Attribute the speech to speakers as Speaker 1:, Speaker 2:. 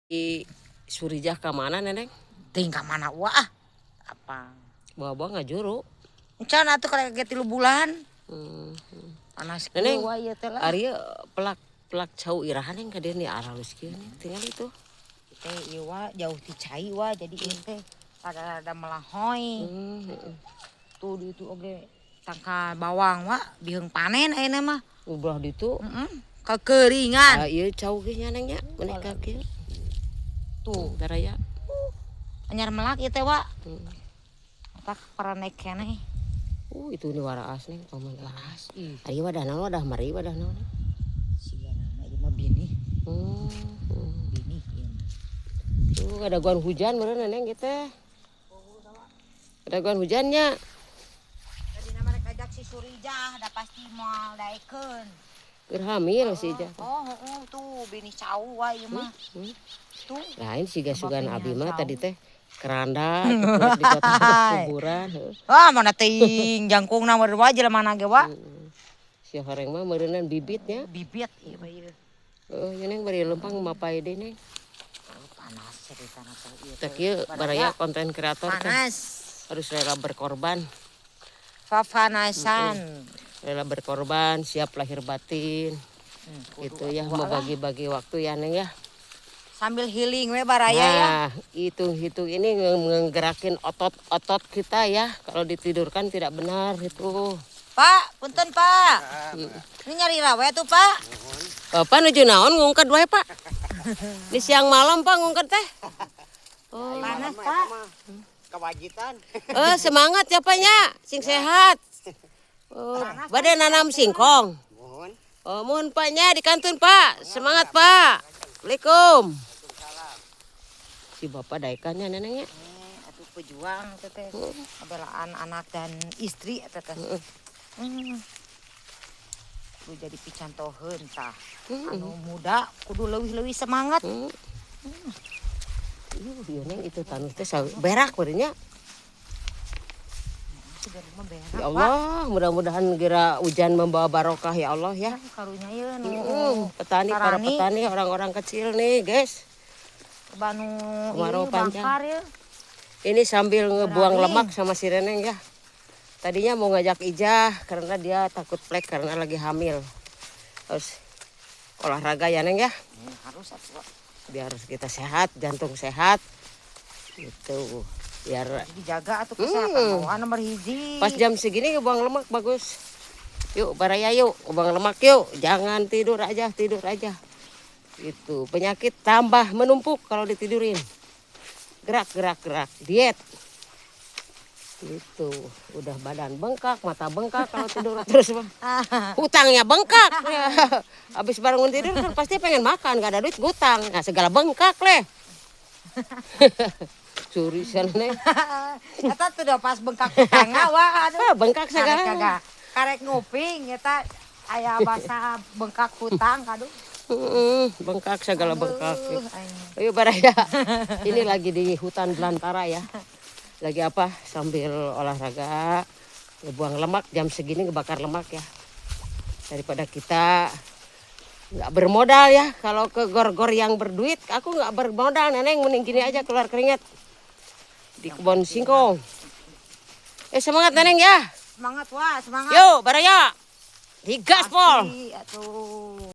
Speaker 1: Di Surijah ka mana, Neneng?
Speaker 2: Ting ka mana, wah? Apa?
Speaker 1: Bawa-bawa ngajuru.
Speaker 2: Encan atuh karek ge 3 bulan. Panas
Speaker 1: Neneng,
Speaker 2: kieu wae ieu teh lah.
Speaker 1: Ari pelak pelak cau iraha, Neng, ka dieu nih aralus kieu nih tinggal itu.
Speaker 2: Teh ieu wa jauh ti cai wa, jadi ieu teh rada-rada melahoy. Tuh di itu oge tangkal bawang wa biheung panen ayeuna mah.
Speaker 1: Ulah ditu.
Speaker 2: Heeh. Kekeringan.
Speaker 1: Ah, ieu cau ge nya, Neng, nya meuni ka kieu.
Speaker 2: Tuh.
Speaker 1: Daraya.
Speaker 2: Anyar melak ieu teh wa. Tak paranek keneh.
Speaker 1: Itu ini waraas, Neng, paman.
Speaker 2: Waraas ih.
Speaker 1: Ari wadah naon, wadah mari wadah naon?
Speaker 2: Siga nama ieu mah binih. Binih ieu mah.
Speaker 1: Tuh ada guan hujan meureun, Neneng, gitu. Ada guan hujannya.
Speaker 2: Tadi nama rek ajak si Surijah, da pasti moal daekeun.
Speaker 1: Keur hamil si Ijah.
Speaker 2: Oh, heeh, tuh binih cau wa ieu mah. Tuh.
Speaker 1: Lain siga sugan
Speaker 2: Sama
Speaker 1: abi mah
Speaker 2: cau.
Speaker 1: Tadi teh keranda gitu, di kota kuburan heuh.
Speaker 2: Wah, mana teuing jangkungna meureun wa jelema ge wa.
Speaker 1: Si horeng mah meureunan bibitnya.
Speaker 2: Bibit ieu mah ieu.
Speaker 1: Heeh, ieu Neng bari lempang mapai deui, Neng.
Speaker 2: Oh, panas ceritana teh ieu
Speaker 1: Teh
Speaker 2: teh.
Speaker 1: kieu baraya konten kreator teh
Speaker 2: Panas.
Speaker 1: Harus rela berkorban.
Speaker 2: Fafanasan.
Speaker 1: Rela berkorban, siap lahir batin.
Speaker 2: Kudu
Speaker 1: Gitu ya,
Speaker 2: atuh lah.
Speaker 1: membagi-bagi waktu ya, Neng, ya.
Speaker 2: Sambil healing we baraya ya.
Speaker 1: Nah, hitung-hitung ini ngegerakin otot-otot kita ya. Kalau ditidurkan tidak benar itu.
Speaker 2: Pak, punten Pak. Ini nyari rawe tuh, Pak.
Speaker 1: Bapak nuju naon ngungked wae, Pak? Di siang malam, Pak, ngungked teh. Oh.
Speaker 2: Panas, Pak.
Speaker 3: Kewajiban.
Speaker 1: Eh, semangat ya, Pak, nya, sing sehat. Oh, bade nanam singkong.
Speaker 3: Mohon.
Speaker 1: Oh, mohon Pak nya dikantun, Pak. Semangat, Pak. Assalamualaikum. Si bapak daekannya, Nenengnya.
Speaker 2: Eh, atuh pejuang teh teh. Kebelaan anak dan istri eta teh. Kudu jadi picantoheun tah. Anu muda kudu leuwih-leuwih semangat.
Speaker 1: Iya, Neng, itu tanus teh berak berenya.
Speaker 2: Berak,
Speaker 1: Ya Allah, mudah-mudahan geura hujan membawa barokah ya Allah ya.
Speaker 2: Karunya ieu nu
Speaker 1: Petani, para
Speaker 2: Tarani.
Speaker 1: Petani, orang-orang kecil nih, guys.
Speaker 2: Banu
Speaker 1: Kemarau
Speaker 2: ieu
Speaker 1: panjang.
Speaker 2: bangkar ieu.
Speaker 1: Ini sambil ngebuang
Speaker 2: Berani.
Speaker 1: Lemak sama si Reneng ya. Tadinya mau ngajak Ijah karena dia takut flek karena lagi hamil. Harus olahraga ya, Neng, ya.
Speaker 2: Harus atuh.
Speaker 1: Biar kita sehat, jantung sehat. Gitu. Biar
Speaker 2: Dijaga atuh kesehatan bawaan nomor hiji.
Speaker 1: Pas jam segini ngebuang lemak bagus. Yuk, baraya yuk, ngebuang lemak yuk. Jangan tidur aja, tidur aja. Gitu. Penyakit tambah menumpuk kalau ditidurin. Gerak, gerak, gerak. Diet. Gitu. Udah badan bengkak, mata bengkak kalau tidur terus mah. Hutangnya bengkak. Ya. Habis bangun tidur kan pasti pengen makan, gak ada duit ngutang. Nah, segala bengkak leh. Curi sana nih.
Speaker 2: Eta tuh udah pas bengkak tetangga wah aduh.
Speaker 1: Ah, bengkak
Speaker 2: Karek
Speaker 1: segala.
Speaker 2: kagak. Karek nguping eta aya basa bengkak hutang aduh.
Speaker 1: Bengkak segala bengkak.
Speaker 2: Aduh, aing.
Speaker 1: Ayo baraya. Ini lagi di hutan belantara ya. Lagi apa? Sambil olahraga, ngebuang lemak jam segini, ngebakar lemak ya. Daripada kita nggak bermodal ya. Kalau ke gor-gor yang berduit, aku nggak bermodal, Neneng. Mending gini aja keluar keringat di kebun singkong. Eh, semangat, Neneng, ya.
Speaker 2: Semangat wah, semangat.
Speaker 1: Yuk, baraya. Digaspol.
Speaker 2: Pasti, atuh.